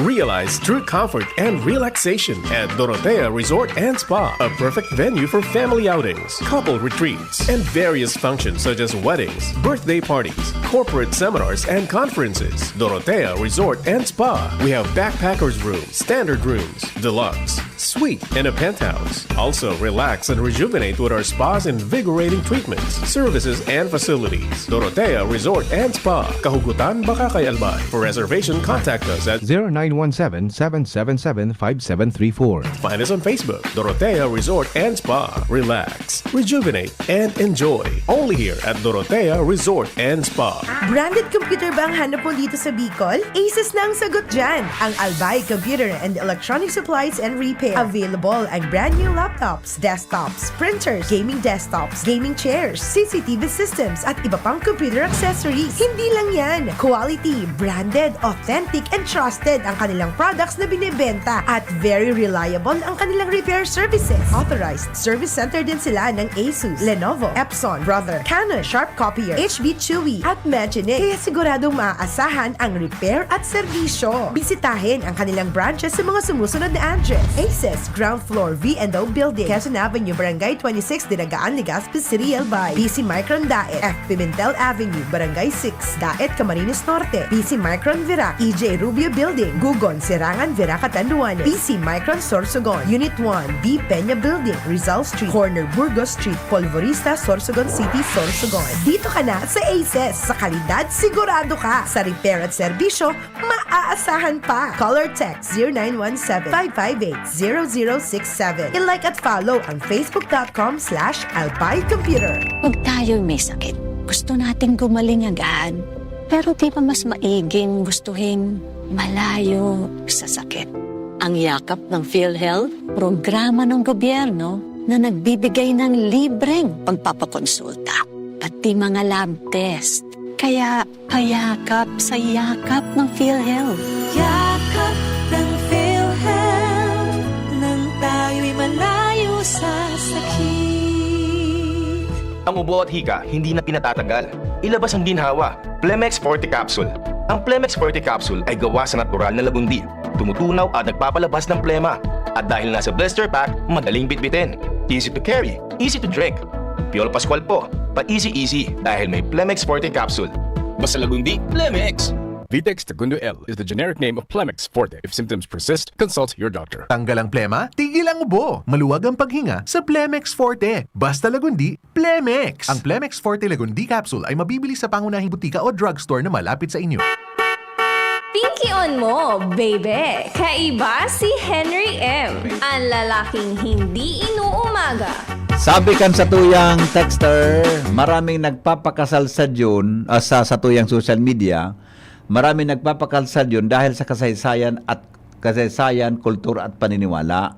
Realize true comfort and relaxation at Dorotea Resort and Spa, a perfect venue for family outings, couple retreats, and various functions such as weddings, birthday parties, corporate seminars, and conferences. Dorotea Resort and Spa. We have backpackers room, standard rooms, deluxe, suite, and a penthouse. Also, relax and rejuvenate with our spa's invigorating treatments, services, and facilities. Dorotea Resort and Spa, Kahugutan, Bacacay, Albay. For reservation, contact us at zero nine one seven, seven seven seven, five seven three four. Find us on Facebook, Dorotea Resort and Spa. Relax, rejuvenate, and enjoy. Only here at Dorotea Resort and Spa. Branded computer ba ang hanap mo dito sa Bicol? Asus na ang sagot dyan! Ang Albay Computer and Electronic Supplies and Repair. Available ang brand new laptops, desktops, printers, gaming desktops, gaming chairs, C C T V systems, at iba pang computer accessories. Hindi lang yan! Quality, branded, authentic, and trusted ang kanilang products na binebenta. At very reliable ang kanilang repair services. Authorized service center din sila ng Asus, Lenovo, Epson, Brother, Canon, Sharp Copier, H B Chewy, at Magine. Kaya siguradong maaasahan ang repair at serbisyo. Bisitahin ang kanilang branches sa mga sumusunod na address: Aces, ground floor, V and O Building, Quezon Avenue, Barangay twenty-six, Dinagaan, Legazpi City, Albay. P C Micron Daet, F Pimentel Avenue, Barangay six, Daet, Camarines Norte. P C Micron Virac, E J Rubio Building, Gugon, Serangan, Virac, Catanduanes. P C Micron Sorsogon, Unit one, B Peña Building, Rizal Street, corner Burgos Street, Polvorista, Sorsogon City, Sorsogon. Dito ka na sa Aces. Sa kalidad, sigurado ka. Sa repair at serbisyo, maaasahan pa. Call or text zero nine one seven, five five eight, zero zero six seven. I-like at follow ang facebook dot com slash albay computer. Pag tayo'y may sakit, gusto nating gumaling agad. Pero di ba mas maiging gustuhin malayo sa sakit? Ang Yakap ng PhilHealth, programa ng gobyerno na nagbibigay ng libreng pagpapakonsulta, pati mga lab test. Kaya payakap sa Yakap ng PhilHealth. Yakap ng PhilHealth, nang tayo'y malayo sa sakit. Ang ubo at hika, hindi na pinatatagal. Ilabas ang ginhawa. Plemex Forte Capsule. Ang Plemex Forte Capsule ay gawa sa natural na lagundi. Tumutunaw at nagpapalabas ng plema. At dahil nasa blister pack, madaling bitbitin. Easy to carry, easy to drink. Piolo Pascual po, pa-easy-easy dahil may Plemex Forte Capsule. Basta lagundi, Plemex! Vitex Segundo L is the generic name of Plemex Forte. If symptoms persist, consult your doctor. Tanggal ang plema, tigil ang ubo. Maluwag ang paghinga sa Plemex Forte. Basta lagundi, Plemex! Ang Plemex Forte Lagundi Capsule ay mabibili sa pangunahing butika o drugstore na malapit sa inyo. Pinkion mo, baby! Kaiba si Henry M, ang lalaking hindi inuumaga. Sabi kan satuyang texter, maraming nagpapakasal sa June, ah, sa satuyang social media, maraming nagpapakasal June dahil sa kasaysayan at kasaysayan, kultura at paniniwala.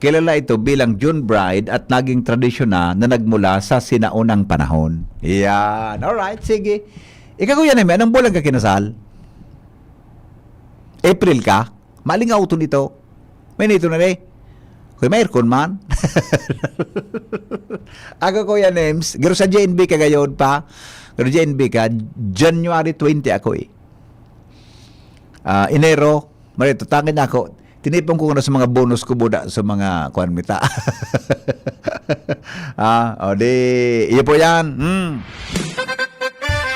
Kilala ito bilang June Bride at naging tradisyon na, na nagmula sa sinaunang panahon. Yan. Alright, sige. Ikaw, Kuya Neme, anong bulan ka kinasal? April ka? Maling auto nito. May nito na, eh. Kuya, may aircon man. Ako, Kuya Nems, garo sa J N B ka gayon pa. Garo J N B ka, January twenty ako, eh. Ah, Enero, marito, tangin ako, tinipon ko na sa mga bonus ko, buda, sa mga, kuwan, mita. Ah, o di, iyo po yan. Hmm.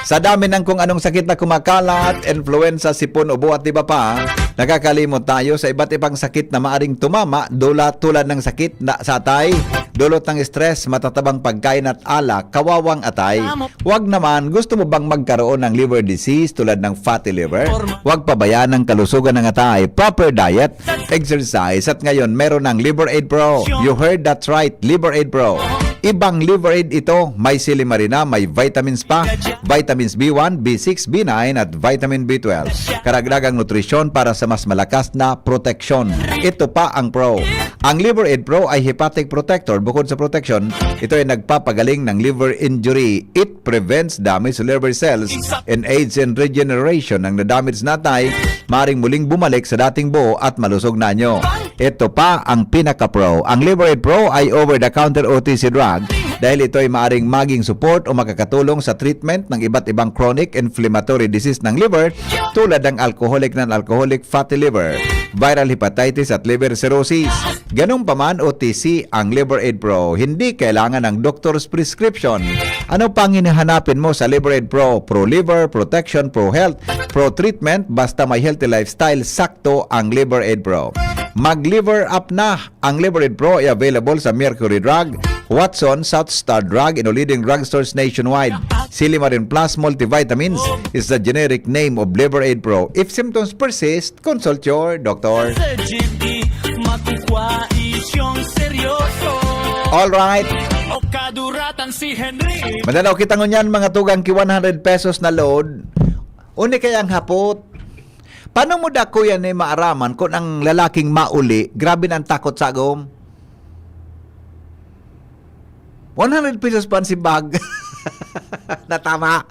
Sa dami ng kung anong sakit na kumakalat, influenza, sipon, ubo at iba pa, nakakalimot tayo sa iba't ibang sakit na maaring tumama, dula tulad ng sakit na sa atay, dulot ng stress, matatabang pagkain at alak, kawawang atay. Huwag naman, gusto mo bang magkaroon ng liver disease tulad ng fatty liver? Huwag pabayaan ang kalusugan ng atay. Proper diet, exercise, at ngayon meron ng Liver Aid Pro. You heard that right, Liver Aid Pro. Ibang Liver Aid ito, may silimarina, may vitamins pa, vitamins B one, B six, B nine, at vitamin B twelve. Karagdagang nutrisyon para sa mas malakas na proteksyon. Ito pa ang Pro. Ang Liver Aid Pro ay hepatic protector. Bukod sa protection, ito ay nagpapagaling ng liver injury. It prevents damage to liver cells and aids in regeneration. Ang na-damage na atay, maring muling bumalik sa dating buo at malusog na anyo. Ito pa ang pinaka-pro. Ang Liver Aid Pro ay over-the-counter O T C drug dahil ito ay maaring maging support o makakatulong sa treatment ng iba't ibang chronic inflammatory disease ng liver, tulad ng alcoholic, non-alcoholic fatty liver, viral hepatitis at liver cirrhosis. Ganun pa man, O T C ang Liver Aid Pro. Hindi kailangan ng doctor's prescription. Ano pang hinahanapin mo sa Liver Aid Pro? Pro liver, protection, pro health, pro treatment, basta may healthy lifestyle, sakto ang Liver Aid Pro. Mag-Liver Up na! Ang Liver Aid Pro ay available sa Mercury Drug, Watson, South Star Drug, and leading drugstores nationwide. Silimarin Plus Multivitamins is the generic name of Liver Aid Pro. If symptoms persist, consult your doctor. Sa G P, makukuha isyong seryoso. Alright. O kaduratan si Henry. Madalaw kita ngunyan, mga tugang ki one hundred pesos na load. Uni kaya ang hapot? Paano mo da, kuya, ni maaraman kung ang lalaking mauli, grabe na ang takot sa agom? One hundred pesos pa ang simbag. Natama.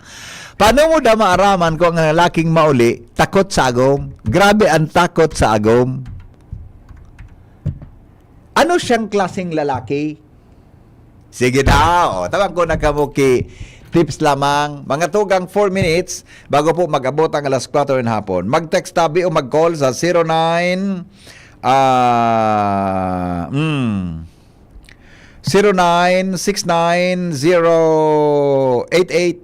Paano mo da maaraman kung ang lalaking mauli, takot sa agom? Grabe ang takot sa agom. Ano siyang klaseng lalaki? Sige daw. O, tabang ko na kamo ki tips lamang. Mga tugang four minutes bago po mag-abot ang alas kwatro ng hapon. Mag-text tabi o mag-call sa zero nine, ah, hmm, zero nine six nine zero eight eight,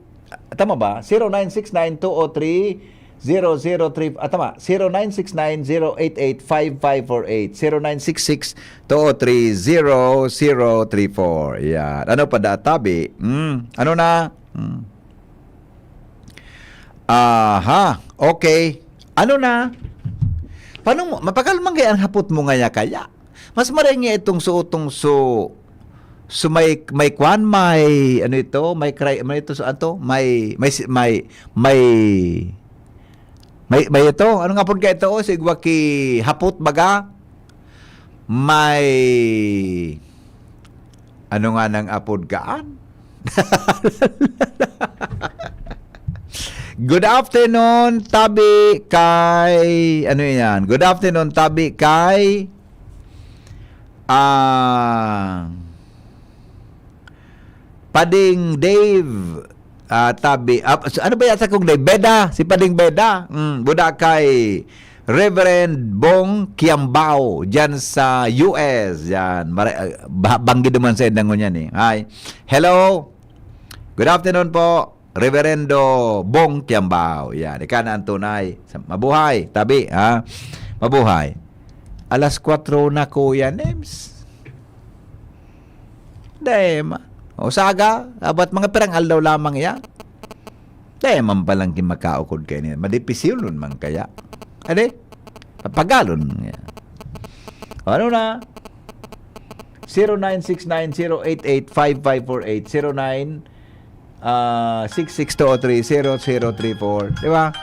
tama ba? Zero nine six nine two o three zero zero three, ah, tama, zero nine six nine zero eight eight five five four eight, zero nine six six two o three zero zero three four. Yan. Ano pa da, tabi? Hmm. Ano na? Hmm. Aha. Okay. Ano na? Paano mo? Mapagal man kaya ang hapot mo ngaya kaya? Mas maray nga itong suotong su-, su-, may, may kwan, may, ano ito, may cry, may ito, su-, ato, may, may si-, may, may, may, may ito, ano nga pod ka ito, o, sigwa ki hapot baga? May, ano nga nang apod kaan? Good afternoon, tabi kay, ano yan? Good afternoon, tabi kay, ah, Pading Dave, ah, tabi, ah, s-, ano ba yata kong Dave? Beda, si Pading Beda. Mm, buda kay Reverend Bong Kiambao, dyan sa U S. Yan, mara-, ah, ba-, banggi naman sa indang ngunyan eh. Hi. Hello. Good afternoon po, Reverendo Bong Kiambao. Yan, ika na ang tunay. Sa-, mabuhay, tabi, ha? Mabuhay. Alas kwatro na, Kuya Nems. Dai man. O, saga, abat mga pirang aldaw lamang iya. Dai man palang kimakaukod kaini. Madipisilon man kaya. Ade? Papagalon man iya. O, ano na? Zero nine six nine zero eight eight five five four eight, zero nine, ah, six six two oh three zero zero three four. Di ba?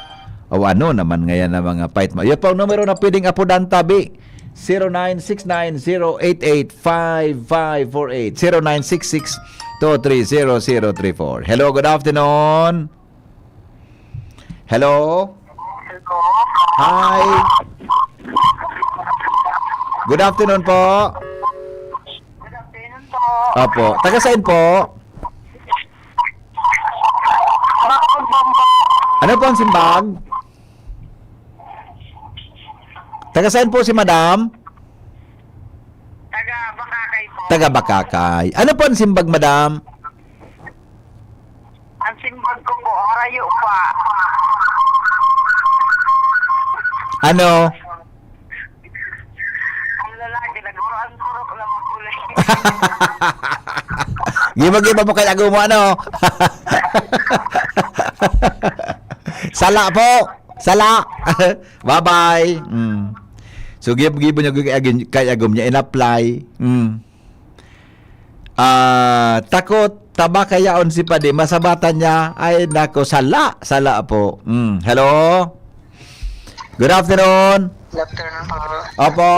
O, ano naman ngayon ang mga pait mo? Yan po ang numero na pwedeng apodan, tabi. Zero nine six nine zero eight eight five five four eight, zero nine six six two three zero zero three four. Hello, good afternoon. Hello? Hi. Good afternoon po. Good afternoon po. Opo. Taga saan po? Ano po ang simbag? Taga saan po si Madam? Taga Bacacay po. Taga Bacacay. Ano po ang simbag, Madam? Ang simbag ko po, harayo pa. Ano? Ang lalaki, naguraan-kurok na magkulay. Gibo-gibo mo kay ago mo, ano? Sala po. Sala. Bye-bye. Mm. So, gib-, gibo niya kay agin-, kay agom niya in-apply. Mm. Ah, takot, taba kayaon si Padi, masabatan niya. Ay, nako, sala, sala po. Mm. Hello? Good afternoon. Good afternoon po. Opo.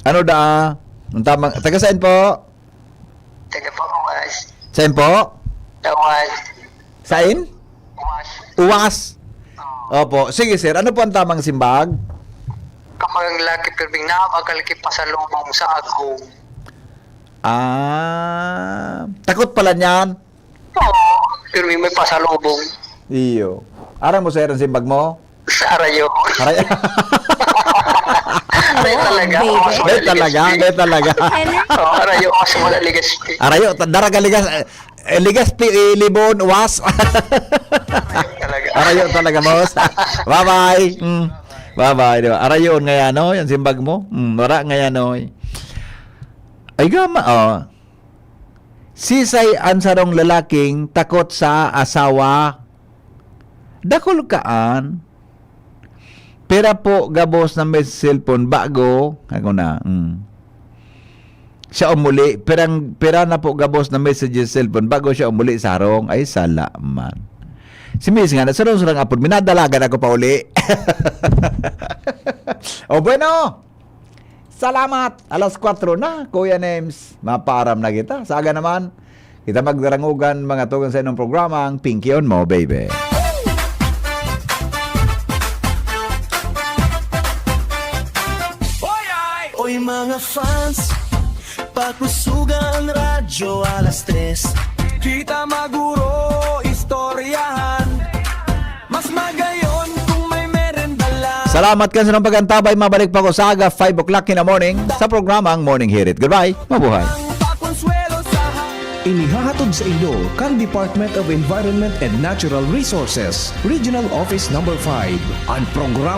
Ano da? Ang tamang, taga saan po? Taga Pakuas. Saan po? Tawas. Saan? Uwas. Uwas. Opo. Sige, sir. Ano po ang tamang simbag? Kapag ang laki pirming nabagal ki pasalubong sa agom. Ah, takot pala niyan. Oo, pirming may pasalubong. Iyo. Aram mo, sir, ang simbag mo? Sa arayo. Aray. Aray talaga. Baby. Mas wala Dahil talaga, ligas, dahil talaga. Ano? Oh, arayo, mas wala ligas. Arayo, ta- daraga ligas. Eh, eh, ligas, pi, eh, libon, was. Talaga. Arayo talaga, boss. Bye-bye. Mm. Bye-bye, di ba? Arayon ngayon, no? Yan simbag mo. Mm, wala ngayon, no? Ay, gama, oh. Sisay ang sarong lalaking takot sa asawa? Dakul kaan. Pera po gabos na may cellphone bago. Ako na. Mm. Siya umuli. Perang, pera na po gabos na message sa cellphone bago siya umuli sa harong. Ay, sala man. Si Miss nga, nasarong-sarong apod, minadalagan ako pa uli. O bueno, salamat. Alas kwatro na, Kuya Nems. Mapaaram na kita. Saga naman, kita magdarangugan, mga tugang sa inyong programa, ang Pinky on Mo, baby. Oy, mga fans, pakusugan radyo alas tres. Kita maguro, istoryahan. Mas magayon kung may merenda lang. Salamat kan sa pagkantabay. Mabalik pa ko sa aga, five o'clock in the morning, sa programang Morning Hirit. Goodbye. Mabuhay. Ang pakonsuelo sa Inihahatod sa inyo kan Department of Environment and Natural Resources, Regional Office Number five, an programa